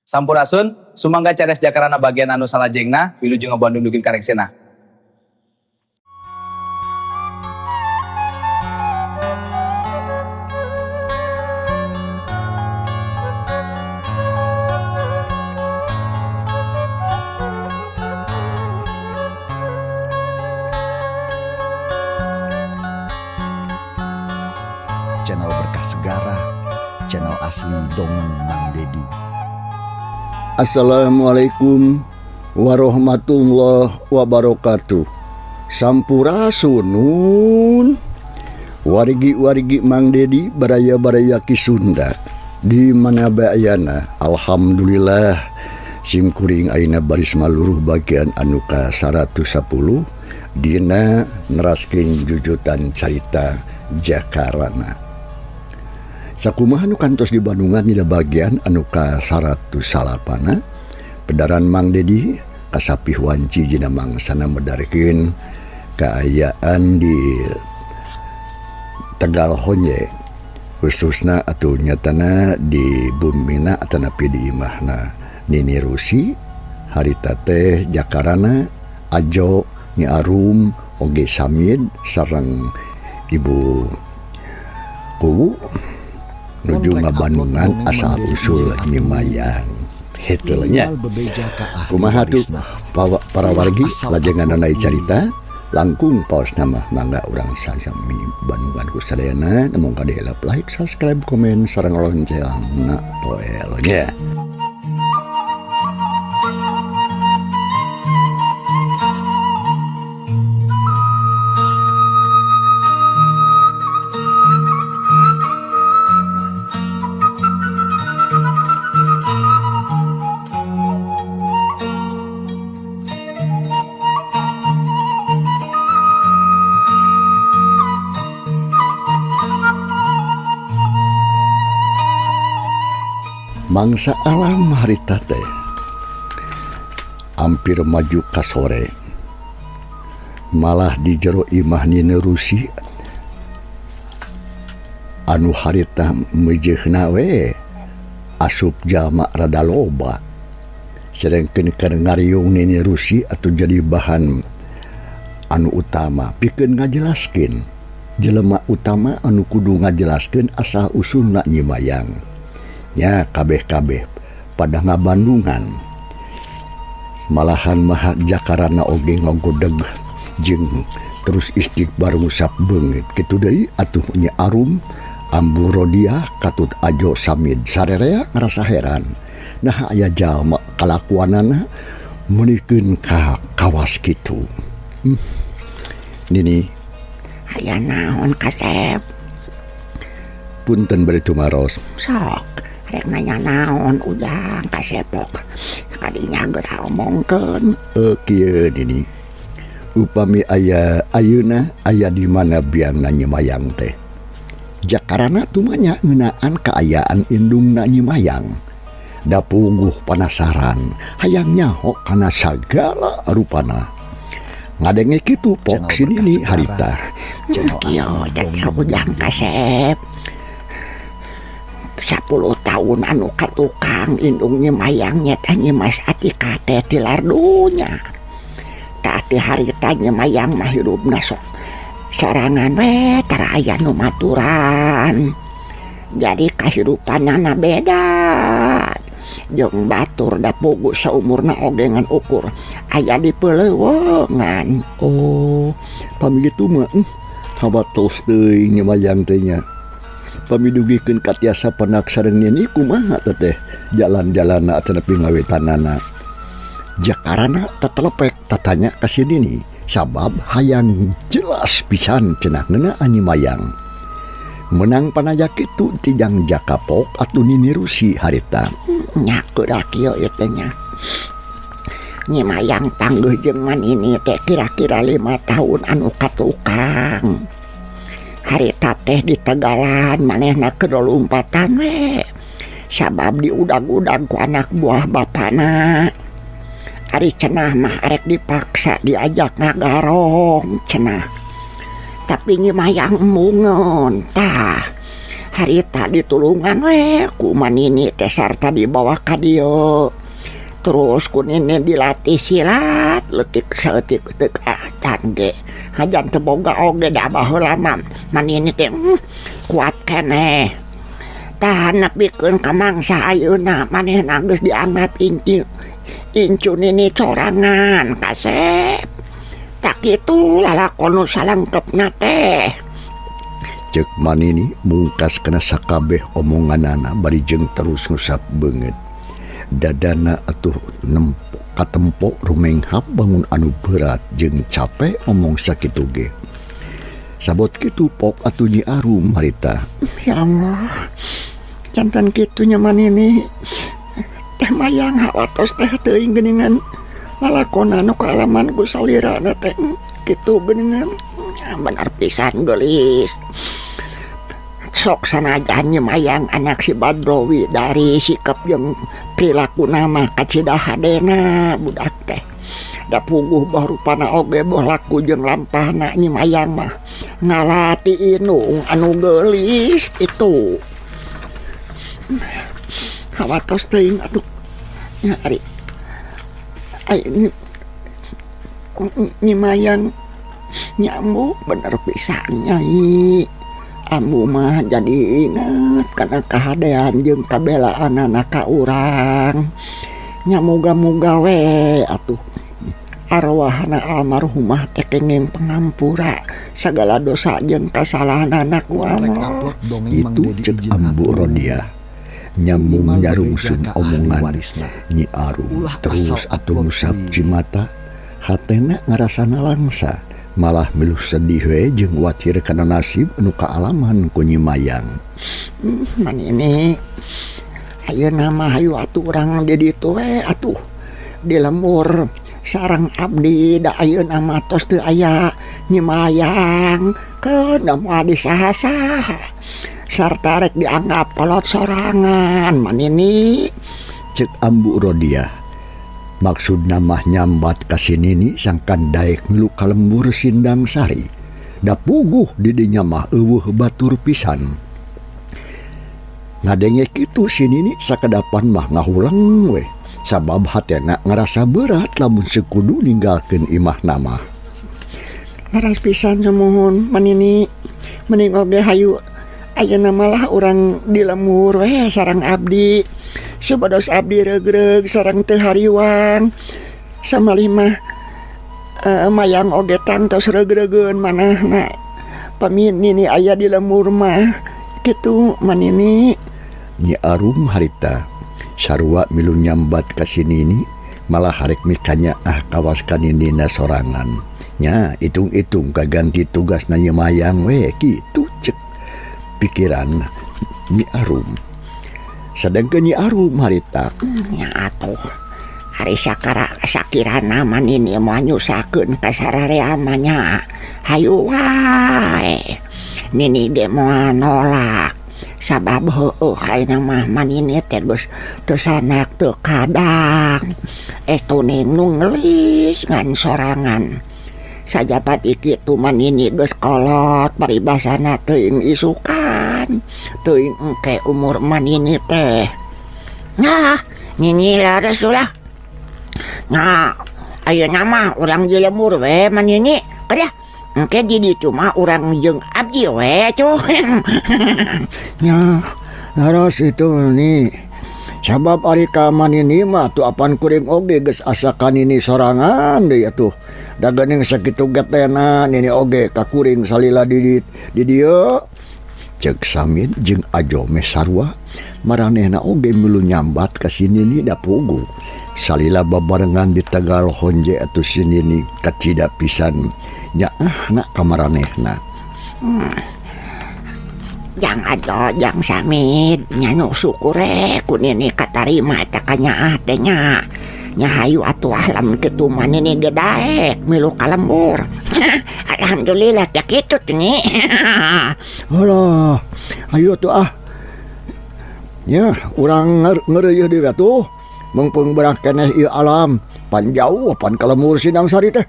Sampurasun, sumangga cares jakarana bagian anu salajengna, wilujeng ngabandung dugi ka rengsena. Channel Berkah Segara, channel asli Dongeng Mang Dedi. Assalamualaikum warahmatullahi wabarakatuh. Sampurasun. Warigi-warigi Mang Dedi baraya-baraya Ki Sunda di mana bae ayana. Alhamdulillah simkuring ayeuna baris maluruh bagian anu ka 110 dina neraskeun jujutan carita Jakarana. Sakumaha nu kantos di Bandungan dina bagian anu ka 109 pedaran Mang Dedi kasapih wanci dina mangsana medarkeun kaayaan di Tegal Honje khususna atuh nyatana di bumina atanapi di imahna Nini Rusi harita teh Jakarana Ajo Nyi Arum oge Samid sareng Ibu Kuwu nuju ngabandungan asal usul Nyimayang. Hetulnya kumaha tuh para wargi lajengan anai carita langkung paos nama mangga urang sami Bandungan ku sadayana namung kade like, subscribe, komen sareng loncengna toel nya. Mangsa alam harita teh hampir maju ka sore malah di jero imah Nini Rusi anu harita mejehna we asup jalma rada loba sedengkeun keur ngariung Nini Rusi atuh jadi bahan anu utama pikeun ngajelaskeun jelema utama anu kudu ngajelaskeun asal usulna Nyimayang. Nya kabeh-kabeh pada ngabandungan malahan maha Jakarana oge ngogodeg jeung terus istighbar ngusap beungit kitu deui atuh Nyi Arum Ambu Rodiah katut Ajo Samid sarerea ngarasa heran nah aya jalma kalakuanana meunikeun ka kawas kitu. Nini aya naon kasep punten bari tumaros sok rek nanya naon ujang kasepok kadinya geura omongkeun. Kieu Nini upami aya ayeuna aya di mana biangna Nyimayang teh Jakarana tumanya ngeunaan kaayaan indungna Nyimayang da pungguh panasaran hayang nyaho kana sagala rupana ngadenge kitu pok si Nini harita. Kieu ujang kasep 10 tahun anu katukang indung Nyimayang nyata Nyimas Atika teh tilar dunya. Tah ti harita Nyimayang mah hirupna sok sorangan we tara aya nu maturan. Jadi kahirupanana beda jeung batur da pugu saumurna oge ngan ukur aya di peleuweungan. Oh, pami kitu mah habatos deui Nyimayang teh nya. Pamidugikeun katiasa penak sareng Nini kumaha teh jalan-jalanna atanapi ngawetanana. Jakarana tetelepek tatanya ka si Nini sabab hayang jelas pisan cenah ngeunaan Nyimayang. Menang panaya kitu tijang Jakapok atuh Nini Rusi harita. Nya geura kieu ieu teh nya. Nyimayang panggeuh jeung Manini teh kira-kira 5 tahun anu katukang. Harita teh di Tegalan manehna keur lompatan we sabab diudag-udag ku anak buah bapana. Ari cenah mah arek dipaksa diajak ngagarong cenah tapi Nyimayang mungun tah. Harita ditulungan we ku Manini teh sarta dibawa ka dieu. Terus ku nini dilatih silat leutik saeutik teu acan ge. Hajan teu boga oge da baheula mah Manini teh kuat keneh. Tah nepikeun ka mangsa ayeuna manehna geus dianggap incu nini corangan kasep. Tak kitu lalakon nu salengkepna teh. Cek Manini mungkas kana sakabeh omonganana bari jeung terus ngusap beungeut. Dadana atuh nempok katempo rumenghap bangun anu berat jeung capek omong sakitu ge. Sabot kitu pok atuh Nyi Arum harita. Ya Allah, jantan kitu nya Manini. Teh Mayang hawatos teh teuing geuningan lalakon anu kaalaman ku salirana teh kitu geuningan. Bener pisan geulis. Sok sanajan Nyi Mayang anak si Badrowi dari sikap jeung perilaku nama kacida hadena budak teh. Da puguh boh rupana oge boh laku jeung lampahna Nyi Mayang mah ngalati inung anu geulis itu. Hawatos teuing atuh. Nya ari ai Nyi Mayang nyamuk bener pisan nyai. Ambu mah jadi inget kana kahadean jeung kabelaanana ka urang. Nya moga-moga we atuh arwahna almarhumah teh kenging pangampura sagala dosa jeung kasalahanana ku Allah. Itu cek Ambu Rodiah nyambung nyarungsun omongan Nyi Arum terus atuh ngusap cimata hatena ngarasana langsa malah milu sedih we jeung watir kana nasib nu kaalaman ku Nyi Mayang. Manini ayeuna mah hayu atuh urang di ditu we atuh di lembur sareng abdi da ayeuna mah tos teu aya Nyi Mayang keun da moal disaha-saha sarta rek dianggap kolot sorangan Manini. Cek Ambu Rodiah maksudna mah nyambat ka si Nini sangkan daek milu ka lembur Sindang Sari. Da puguh di dinya mah eueuh batur pisan. Ngadenge kitu si Nini sakedapan mah ngahuleng we sabab hatena ngarasa berat lamun sekudu ninggalkeun imahna mah. Laras pisan sumuhun Manini, mending oge hayu ayeuna malah urang di lembur we sareng abdi. Supados abdi regreg sareng teu hariwang. Samalih mah mayang oge tangtos regregeun manahna. Pami Nini aya di lembur mah kitu Manini. Nyi Arum harita sarua milu nyambat ka si Nini malah harek mikanyaah kawas ka Ninina sorangan. Nya itung-itung kaganti tugasna Nyi Mayang we kitu cek pikiran Nyi Arum. Sadangkeun Nyi Arum harita nya atuh ari sakirana Manini moal nyusahkeun ka sararea mah nya hayu wae. Nini ge moal nolak sabab heueuh ayeuna mah Manini teh geus teu sanak teu kadang. Etuning nu ngelis ngan sorangan. Sajabat kitu Manini geus kolot paribasana teuing isukan teuing engke umur Manini teh. Nah, Nini laras ulah. Nah, ayeuna mah urang di lembur we Manini. Kedah engke di ditu mah urang jeung abdi we cuh. Nya, laras itu nih. Sabab ari ka Manini mah atuh apan kuring oge geus asa ka Nini sorangan deui atuh. Da geuning sakitu getena Nini oge ka kuring salila di dieu. Cek Samid jeung Ajo meh sarua maranehna oge milu nyambat ka si Nini da puguh. Salila babarengan di Tegal Honje atuh si Nini kacida pisan nyaahna ka maranehna. Jang Ajo jang Samid nya nu syukur ku Nini katarima eta ka nyaah teh nya. Nya hayu atuh lamun kitu mah Nini ge daek milu ka lembur. Alhamdulillah teh kitu teh Nyi. Alah, hayu atuh ah. Nya urang ngeureuy deui atuh. Mengpeung berang keneh ieu alam pan jauh pan ka lembur Sindang Sari teh.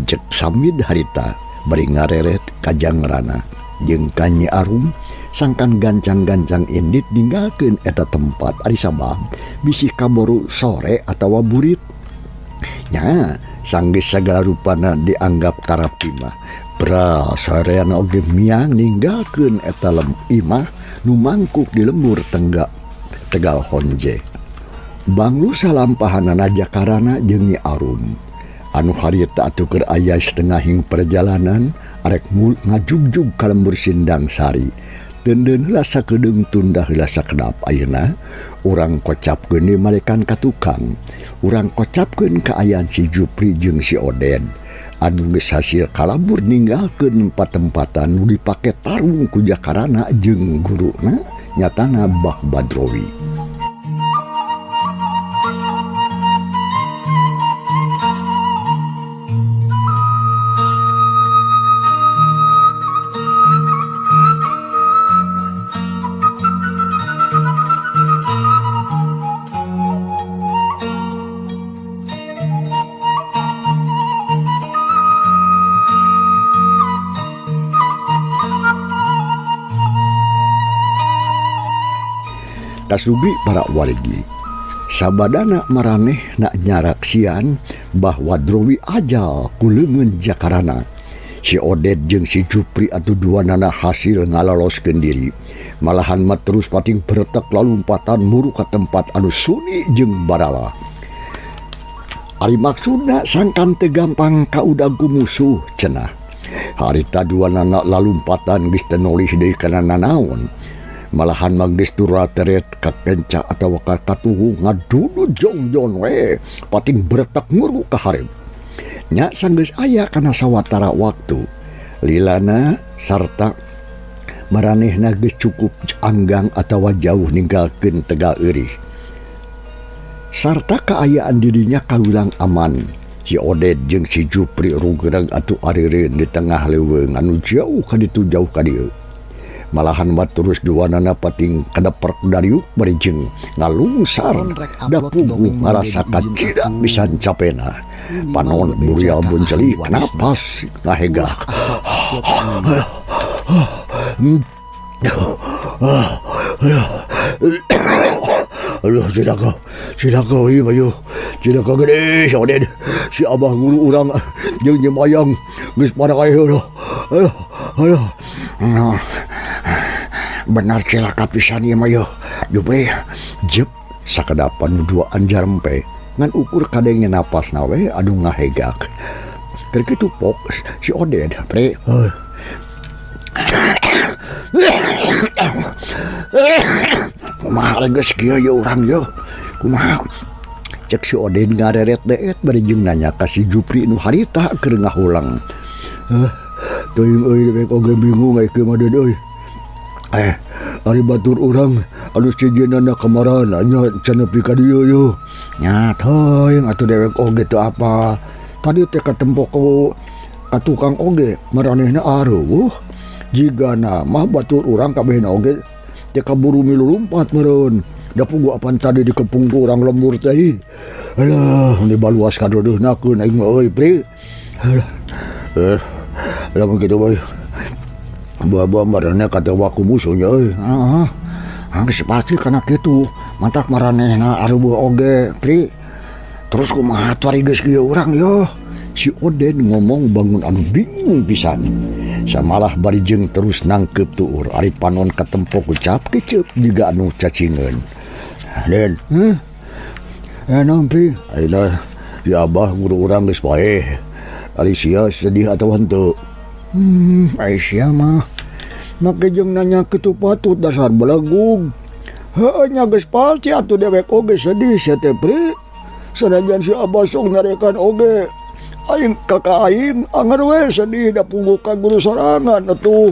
Cek Samid harita bari ngareret ka jangrana jeung ka Nyi Arum Sangkan gancang-gancang indit ninggalkeun eta tempat ari sabab bisi kaboru sore atawa burit. Nya sanggeus sagala rupana dianggap karapi mah. Bra sareana oge miang ninggalkeun eta imah nu mangkuk di lembur tenggak Tegal Honje. Banglu salampahanana Jakarana jeung Nyi Arum. Anu harita atuh keur aya setengahing perjalanan arek ngajugjug ka lembur Sindang Sari. Tendeun heula sakedeung tunda heula sakedap ayeuna urang kocapkeun di malekan ka tukang. Urang kocapkeun kaayaan si Jupri jeung si Oded. Anu geus hasil kalabur ninggalkeun patempatan nu dipake tarung ku Jakarana jeung guruna nyatana Bah Badrowi. Kasubi para wargi sabadana maraneh nak nyaraksian bahwa Drowi ajal ku leungeun Jakarana. Si Oded jeung si Jupri atuh duanana hasil ngalaloskeun diri. Malahan mah terus pating beretek lalumpatan muru ka tempat anu suni jeung barala. Ari maksudna sangkan teu gampang kaudag ku musuh cenah. Harita duanana lalumpatan geus teu nolih deui kana nanaon. Malahan mah geus turateret ka kenca atawa ka katuhu ngadudud jongjon we pating beretek nguru ka hareup. Nya sanggeus aya kana sawatara waktu lilana sarta maranehna geus cukup anggang atawa jauh ninggalkeun Tegal Eurih. Sarta kaayaan dirinya kawilang aman. Si Oded jeung si Jupri rugerang atuh arireun di tengah leuweung anu jauh ka ditu jauh ka dieu. Malahan mah terus duanana pating kadeprek dariuk bari jeung ngalungsar da puguh ngarasa kacida pisan capena. Panon burial buncelik napas ngahegak. Aduh, cilaka, cilaka ieu mah yeuh. Cilaka gede si Oded. Si abah guru urang jeung Nyi Mayang geus pada kae heuh. Aduh, aduh. Nah, benar cilaka pisan ieu mah yeuh. Jupri jep sakedapan nu duaan jarempe ngan ukur kadenge napasna we anu ngahegak. Keur kitu pok si Oded pre. Kumaha geus kieu ye urang yeuh? Kumaha? Cek si Oded ngareret deet bari jeung nanya ka si Jupri nu harita keur ngahulang. Teuing euy dewek oge bingung ai kieu mah deud euy. Ari batur urang anu sejenna kamarana nya can nepi ka dieu yeuh. Nya teuing atuh dewek oge teu apa. Tadi teh katempo ku ka tukang oge maranehna areuweuh. Jigana mah batur urang kabehna oge teh kaburu milu lumpat meureun. Da puguh apan tadi dikepung ku urang lembur teh. Aduh, ni baluas kadodeuhnakeun aing mah euy, Pri. Aduh. Lamun kitu bae. Buah-buah maranehna katawa ku musuhnya euy. Heeh. Geus pasti kana kitu. Mantak maranehna areuweuh oge, Pri. Terus kumaha atuh ari geus kieu urang yeuh? Si Oded ngomong bangun anu bingung pisan. Samalah bari jeung terus nangkep tuur ari panon katempo ku cap kecep jiga anu cacingeun. Den, heuh? Naon Pri? Ayeuna si abah guru urang geus paeh. Ari sia sedih atawa henteu? Ai sia mah make jeung nanya kitu patut dasar belegug. Heueuh nya geus pasti atuh dewek oge sedih sia teh Pri. Sanajan si abah sok nyarekan oge. Aing kakak aing anger we sedih da puguh ka guru sorangan atuh.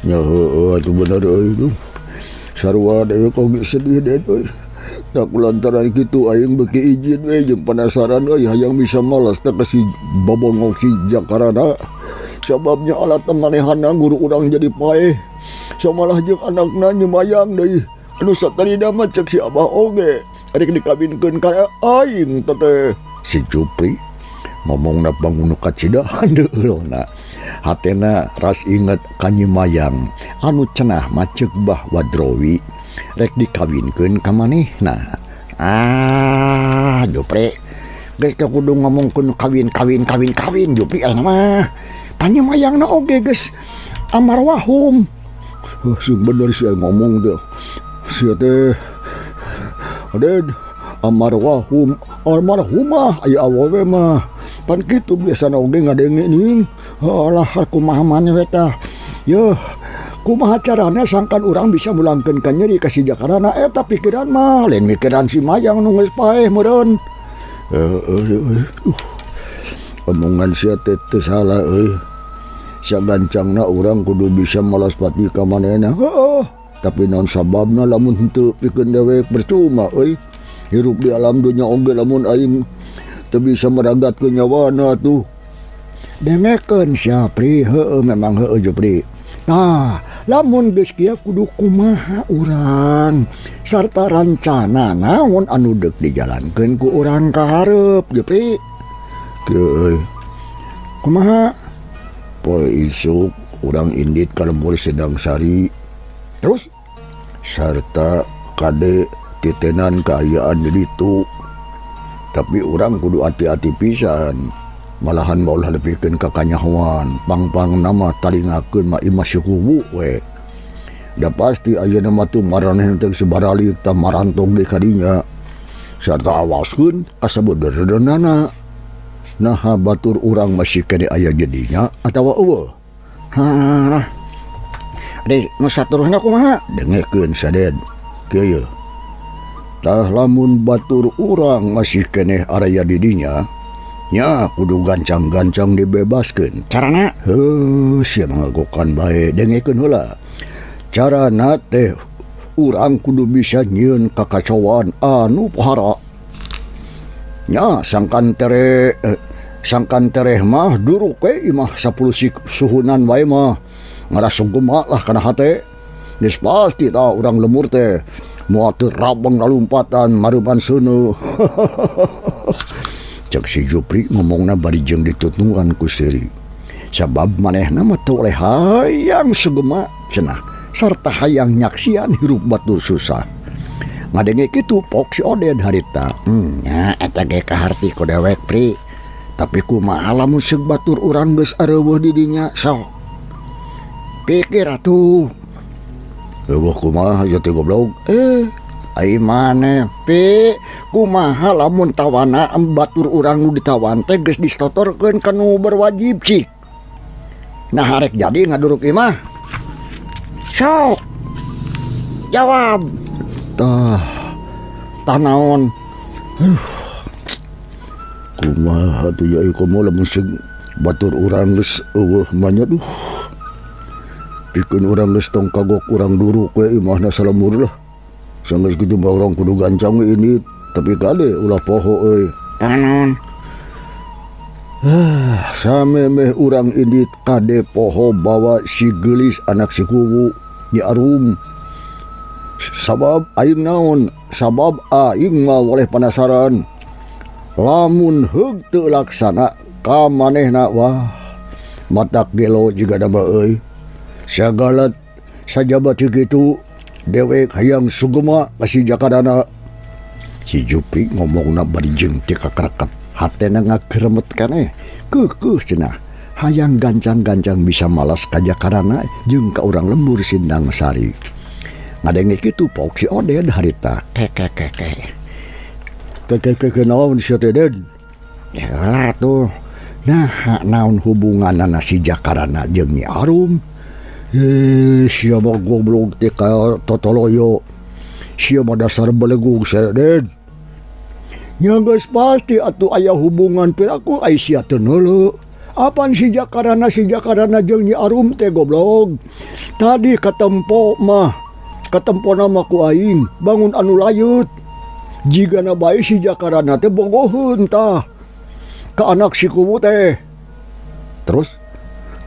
Nya heueuh atuh bener euy duh. Sarua dewek oge sedih den euy. Da kulantaran kitu aing beuki izin we jeung penasaran euy hayang bisa malas teh ka si babongong si Jakarana. Sababnya alat manehana guru urang jadi paeh. Samalah jeung anakna Nyi Mayang deui. Anu satarina mah cek si abah oge. Arek dikawinkeun ka aing teteh. Si Jupri Ngomongna bangun kacida handeulna. Hatena ras inget ka Nyi Mayang anu cenah maceuk Bah Wadrowi rek dikawinkeun ka manehna. Ah, Jupri. Geus teu kudu ngomongkeun kawin kawin kawin kawin Jupri ayeuna mah. Pan Nyi Mayangna oge geus amarwahum. Heuh, sing bener sia ngomong teh. Sia teh Aden amarwahum almarhumah aya awewe mah. Pan kitu biasana oge ngadenge ning. Alah kumaha maneh we tah. Yeuh, kumaha carana sangkan urang bisa mulangkeun ka nyeri ka si Jakarana eta pikiran mah lain mikiran si Mayang nu geus paeh meureun. Heueuh, omongan sia teh teu salah euy. Sagancangna urang kudu bisa malas pati ka manehna. Heueuh, tapi naon sababna lamun henteu pikeun dewek percuma euy. Hirup di alam dunya oge lamun aing teu bisa meragatkeun nyawana tuh. Dengekeun sia Pri, heueuh memang heueuh Jupri. Tah, lamun geus kieu kudu kumaha urang sarta rancana naon anu deuk dijalankeun ku urang ka hareup Jupri. Kieu euy. Kumaha? Poe isuk urang indit ka lembur Sindang Sari. Terus sarta kade titenan kaayaan di ditu. Tapi urang kudu hati-hati pisan. Malahan maulah nepikeun ka kanyahoan, pang-pang nama talingakeun mah imah si kuwu we. Da pasti ayeuna mah tuh maraneh teh sebaralik tah marantong deui ka dinya. Sarta awaskeun kasabeudeurdeunana. Naha batur urang masih kene aya jadinya atawa eueuh. Hah. Deui nu saterusna kumaha? Dengekeun saden. Kieu yeuh. Tah lamun batur urang masih keneh araya di dinya, nya kudu gancang-gancang dibebaskeun. Carana? Heuh, sia ngagokan bae, dengekeun heula. Carana teh urang kudu bisa nyieun kakacauan anu pohara. Nya sangkan tere sangkan tereh mah duruk we imah 10 suhunan wae mah. Ngarasa gema lah kana hate. Geus pasti tah urang lemur teh moal teu rabeng lalumpatan mareuman seuneu. Cek si Jupri ngomongna bari jeung ditutungan ku seuri. Sabab manehna mah teu oleh hayang sugema cenah sarta hayang nyaksian hirup batur susah. Ngadenge kitu pok si Oden harita. Nya eta ge kaharti ku dewek Pri. Tapi kumaha lamun seug batur urang geus areuweuh di dinya sok. Pikir atuh. Eueuh kumaha ieu teh goblok? Ai maneh Pi, kumaha lamun tawana batur urang nu ditawan teh geus distotorkeun ka nu berwajib cik. Nah arek jadi ngaduruk imah. Sok. Jawab. Tah. Tah naon? Aduh. Kumaha tuh ya komo lamun seug batur urang geus eueuh mah nya duh. Pikeun urang geus tong kagok urang duruk we imahna salemur lah. Sanggeus kitu mah urang kudu gancang we ini, tapi kade ulah poho euy. Tah naon? Samemeh urang indit kade poho bawa si geulis anak si kuwu Nyi Arum. Sabab aing naon? Sabab aing mah waleh penasaran. Lamun heug teu laksana ka manehna wah matak gelo jiga mah euy. Sagala sajaba ti kitu dewek hayang sugema ka si Jakadana. Si Jupri ngomongna bari jeung teu kakereket. Hatena ngageremet keneh. Keukeuh cenah. Hayang gancang-gancang bisa malas ka Jakarana jeung ka urang lembur Sindang Sari. Ngadenge kitu pok si Oden harita. Kekekeke. Kekekeke naon sia teh Den? Ya tuh. Nah, naon hubunganana si Jakarana jeung Nyi Arum? Sia mah goblok teh ka totoloyo. Sia mah dasar belegug sia Den. Nya geus pasti atuh aya hubungan piraku ai sia teu neuleuh. Apan si Jakarana jeung Nyi Arum teh goblok. Tadi katempo mah, katempona mah ku aing bangun anu layut. Jigana bae si Jakarana teh bogoheun tah ka anak si kuwu teh. Terus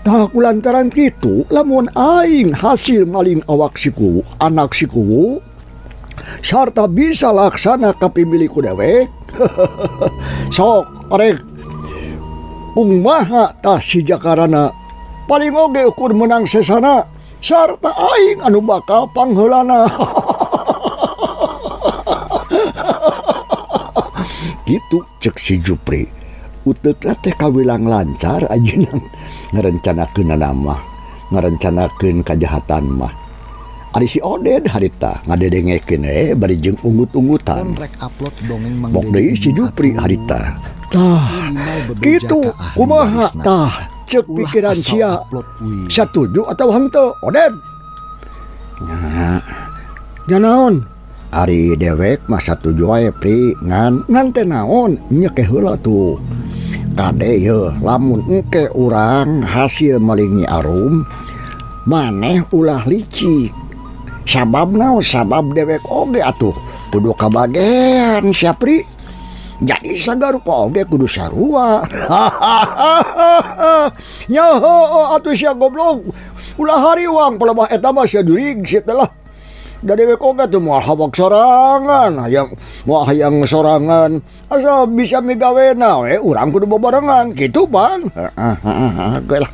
tah kulantaran kitu lamun aing hasil maling awak si kuwu, anak si kuwu sarta bisa laksana kapimiliku dewek. Sok arek Kumaha tah si Jakarana paling oge ukur menang sesana sarta aing anu bakal pangheulana. Kitu cek si Jupri. Uteukna teh kawilang lancar ajeuna ngarencanakeunana mah, ngarencanakeun kajahatan mah. Ari si Oded harita ngadedengekeun we bari jeung unggut-unggutan. Bok deui si Jupri harita. Tah, kitu kumaha tah cek pikiran sia. Satuju atau henteu, Oded? Nya naon? Ari dewek mah satuju wae Pri, ngan ngan teh naon nya ke heula tuh. Kade ye lamun engke urang hasil maling Nyi Arum maneh ulah licik. Sabab naon? Sabab dewek oge atuh kudu kabagean sia Pri. Jadi sagarupa oge kudu sarua. Nya heueuh atuh sia goblok. Ulah hariwang palebah eta mah sia jurig sia teh lah. Da dewek oge tuh moal hawak sorangan, hayang moal hayang sorangan, asal bisa migawena we urang kudu bebarengan kitu Bang. Heeh heeh geus lah.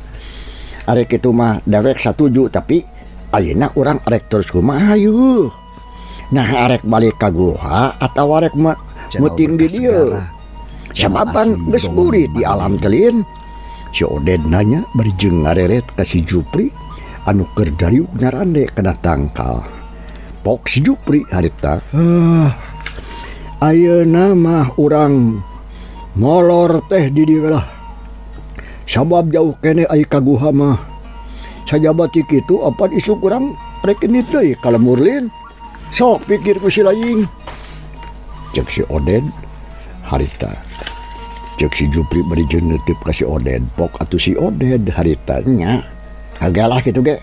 Ari kitu mah dewek satuju tapi ayeuna urang arek terus kumaha yeuh. Nah arek balik ka guha atawa arek muting di dieu. Sababan geus buri di alam telin. Si Oded nanya bari jeung ngareret ka si Jupri anu keur dariuk nyarande kana tangkal. Pok si Jupri harita. Ayeuna mah urang molor teh di dieu lah. Sabab jauh keneh ai ka guha mah. Sajaba ti kitu apan isuk urang rek indit deui ka lembur lin. Sok pikir ku si laing. Cek si Oded harita. Cek si Jupri bari jeung neuteup ka si Oded. Pok atuh si Oded harita nya. Hagalah kitu ge.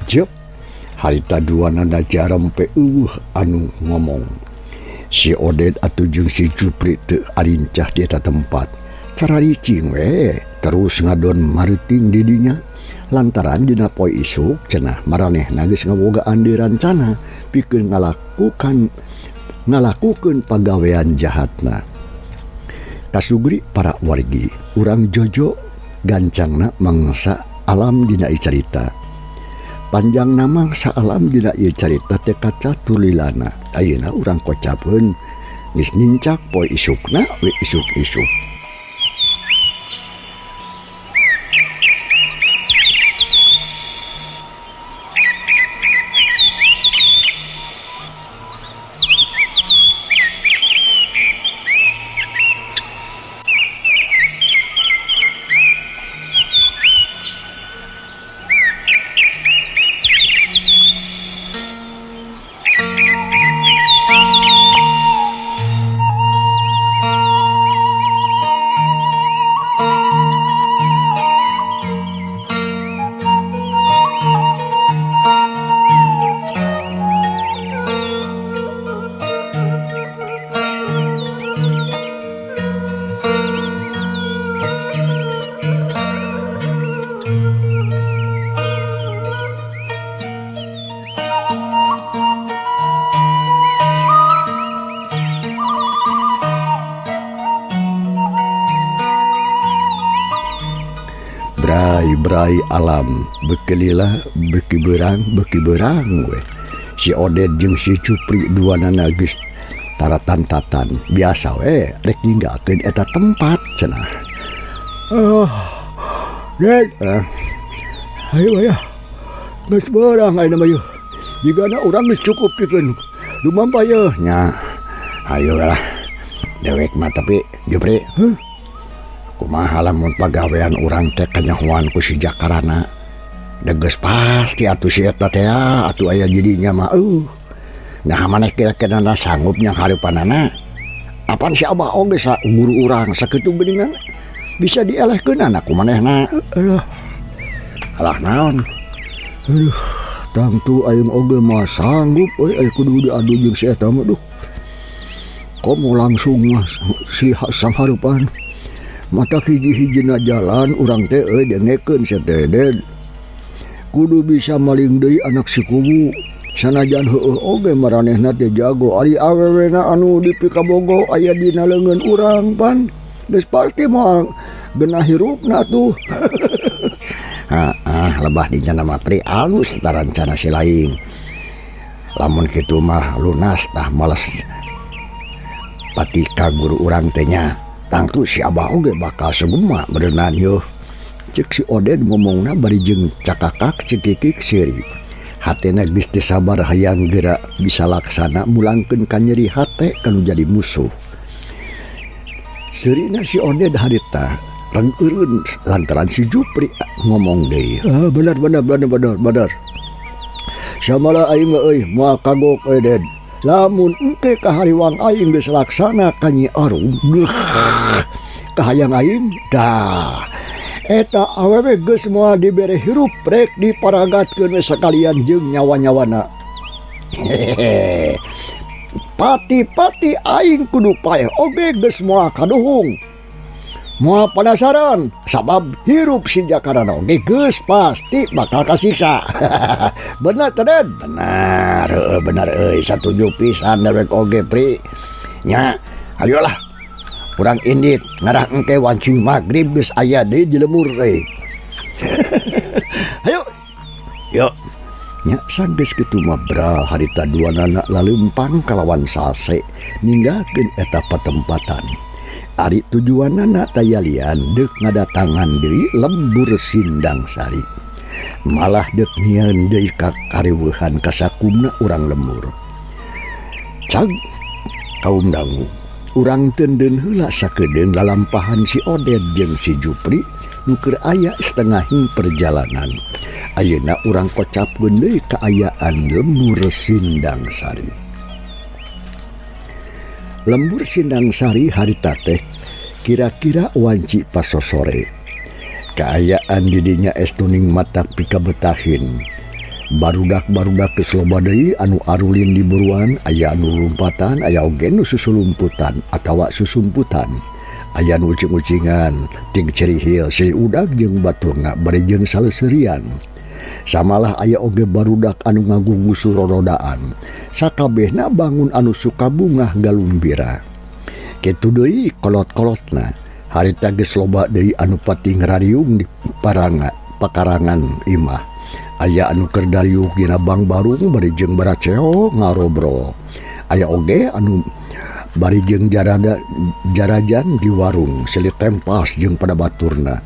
Ceuk harita duanana jarempe eueuh anu ngomong. Si Oded atuh jeung si Jupri teu arincah di eta tempat. Cararicing we terus ngadon mareuting di dinya. Lantaran dina poe isuk cenah maranehna geus ngabogaan deui rancana pikeun ngalakukeun pagawean jahatna. Kasugri para wargi urang jojo gancangna mangsa alam dina ieu carita. Panjangna mangsa alam dina ieu carita teh kacatur lilana. Ayeuna urang kocapeun geus nincak poe isukna we isuk-isuk. Brai-brai alam bekelila beki berang we. Si Oded jeung si Jupri duanana geus taratan-tatan biasa we rek ninggalkeun eta tempat cenah. Ded. Ayo ya. Geus berang ayeuna mah yeuh. Jigana urang geus cukup pikeun lumampah yeuh nya. Ayo lah. Dewek mah tapi Jupri, heuh. Kumaha lamun pagawean urang teh kanyahoan ku si Jakarana. Degeus pasti atuh si eta teh atuh aya jadinya mah Nah maneh kira-kira sanggup nyang hareupanana. Apan si Abah oge sa guru urang sakitu geuningan bisa dielehkeunana ku manehna. Alah naon. Aduh, tangtu aing oge mah sanggup euy aya kudu diadu jeung si eta mah duh. Komo langsung mah si sang hareupan. Mata hiji-hijina jalan urang teh euy dengekeun sia teh Ded. Kudu bisa maling deui anak si kubu. Sanajan heueuh oge maranehna teh jago ari awewena anu dipikabogo aya dina leungeun urang pan. Geus pasti moal Genah hirupna tuh. Ah, lebah dinya nama Pri alus tarancana si lain. Lamun kitu mah lunas tah males pati ka guru urang teh nya. Tangtu si Abah oge bakal sugema beureunan yeuh. Ceuk si Oded ngomongna bari jeung cakakak cekikik seuri. Hatena geus teu sabar hayang geura bisa laksana mulangkeun ka nyeri hate kanu jadi musuh. Seurina si Oded harita rengeureun lantaran si Jupri ngomong deui. Ah, benar benar benar benar benar. Samala aing mah euy moal kagok euy Ded. Lamun engke kahariwang aing geus laksana ka Nyi Arum, kahayang aing dah. Eta awewe geus moal dibere hirup rek diparagatkeun we sakalian jeung nyawa-nyawana. Hehehe. Pati-pati aing kudu paeh oge geus moal kaduhung. Moal penasaran sabab hirup si Jakarana oge geus pasti bakal kasiksa. Bener teh Ded? Benar, heueuh bener euy satuju pisan dewek oge Pri. Nya, ayolah. Urang indit ngarah engke wanci magrib geus aya deui di lemur euy. Hayu. Yuk. Nya sanggeus kitu mah bral harita duanana laleumpang kalawan salse ninggalkeun eta patempatan. Ari tujuanana tayalian deuk ngadatangan deui lembur Sindang Sari. Malah deuk nyieun deui ka kariweuhan kasakumna urang lembur. Cag kaum dangu, urang teundeun heula sakedeung lalampahan si Oded jeung si Jupri nu keur aya setengahing perjalanan. Ayeuna urang kocapkeun deui kaayaan lembur Sindang Sari. Lembur Sindang Sari harita teh kira-kira wanci pasosore. Kaayaan didinya estuning matak pikabetahin. Barudak-barudak geus loba deui anu arulin di buruan, aya anu lumpatan, aya oge nu susulumputan atawa susumputan. Aya nu ucing-ucingan, ting cerihil si udag jeung baturna bari jeung saleseurian. Samalah aya oge barudak anu ngagugusu rododaan. Sakabehna bangun anu suka bungah galumbira. Kitu deui kolot-kolotna. Harita geus loba deui anu pati ngrariung di pakarangan imah. Aya anu keur dariuk dina bangbarung bari jeung baraceo ngarobrol. Aya oge anu bari jeung jarajan di warung silit tempas jeung pada baturna.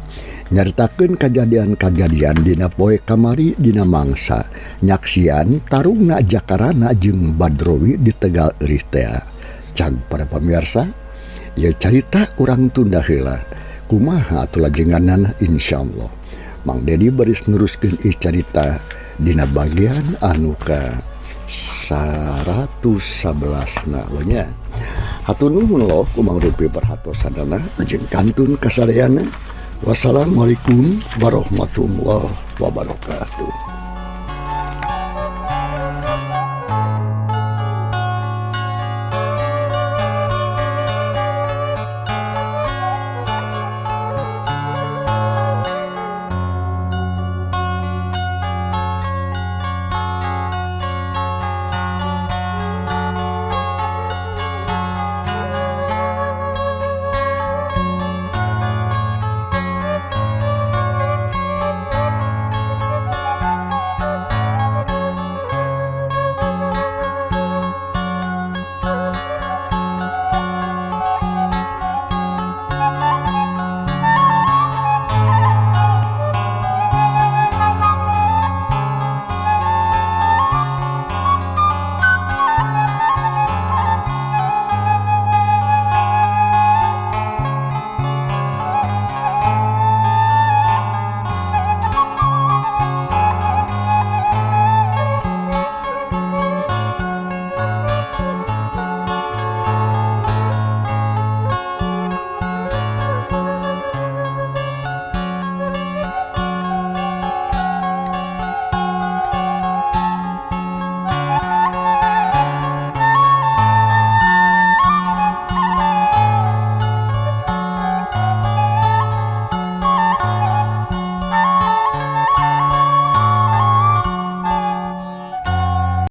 Nyaritakeun kajadian-kajadian dina poe kamari dina mangsa nyaksian tarungna Jakarana jeung Badrowi di Tegal Eurih tea. Cag para pamirsa, ieu carita urang tunda heula. Kumaha atuh lajenganan insyaallah. Mang Dedi baris neruskeun ieu carita dina bagian anu ka 111 na nya. Hatur nuhun loh ku Mang Rupi perhatosanana jeung kantun kasadayana. Wassalamualaikum warahmatullahi wabarakatuh.